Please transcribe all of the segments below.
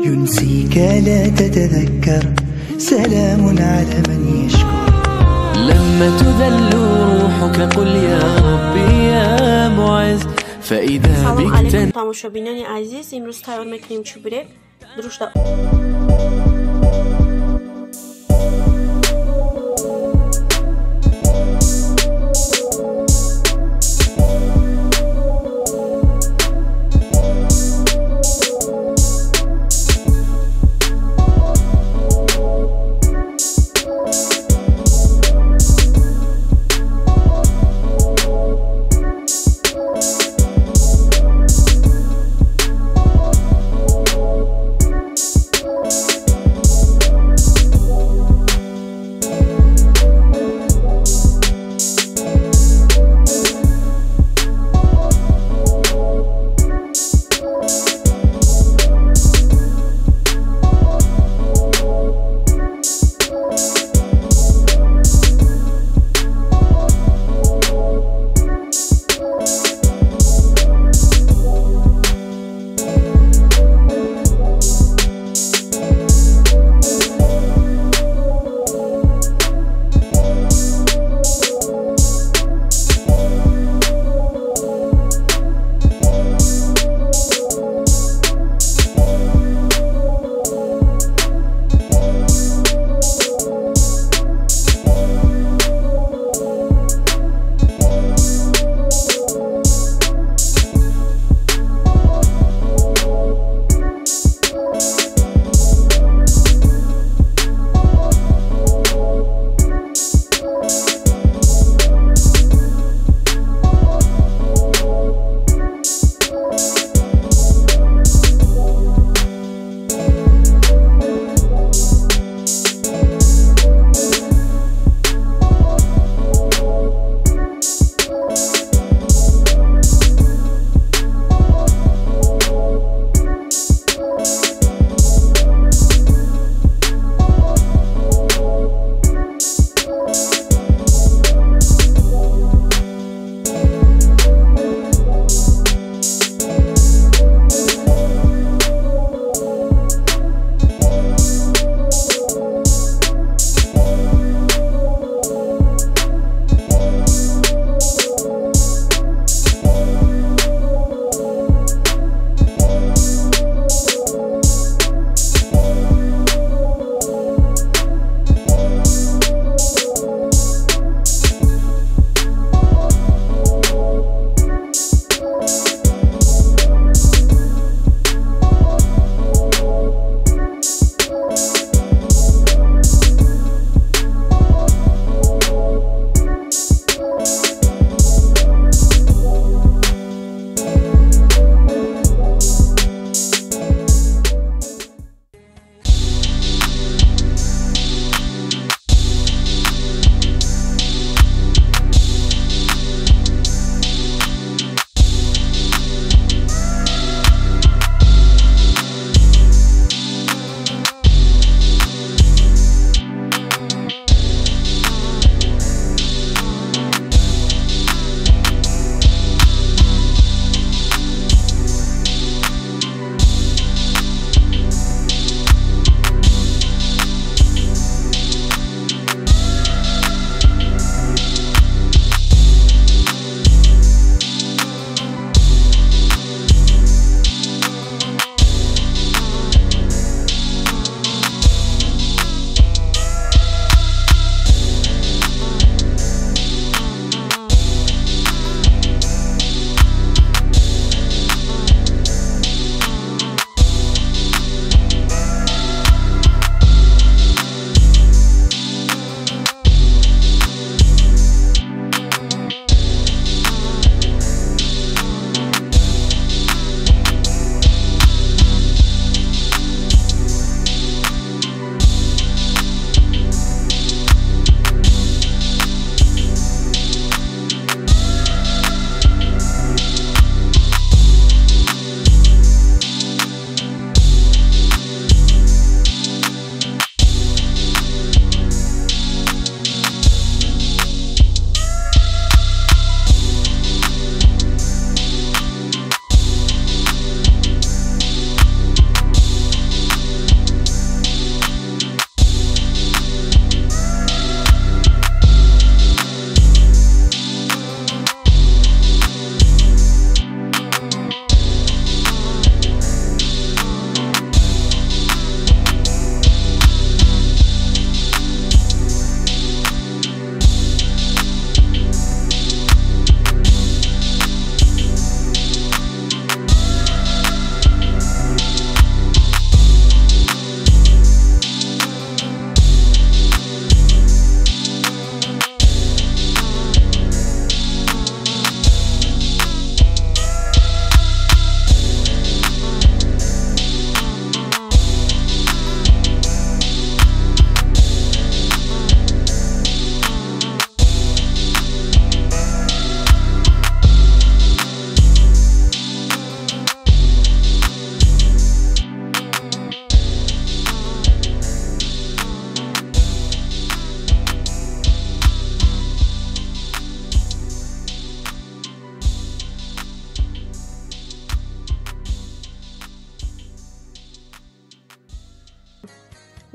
ينسيك لا تتذكر، سلام على من يشكر. لما تذل روحك قل يا ربي يا معز، فإذا Салом بك алейкум, тамошобинони азиз. Имрӯз тайёр мекунем чӯбирек дурушта.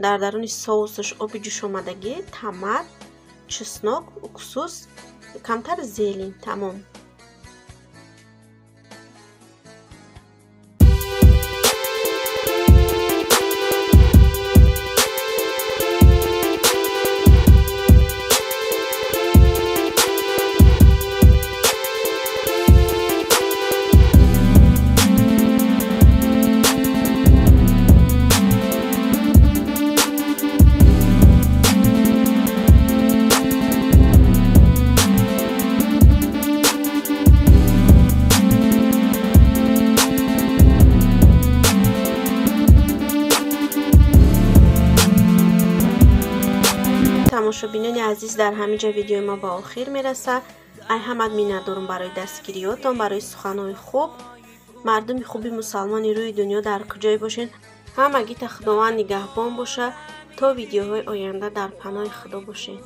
Дар даруни соусаш оби ҷӯшомадагӣ, томат, чеснок, уксус, камтар зелень, тамом. Тамошобинони азиз, дар ҳамин ҷо видеои мо ба охир мерасад. Ай ҳамат миннатдорум барои дастгириётон, барои суханҳои хуб. Мардуми хуби мусалмони рӯи дунё дар куҷое бошед, ҳамагита Худованд нигаҳбон боша. То видеоҳои оянда дар паноҳи Худо бошед.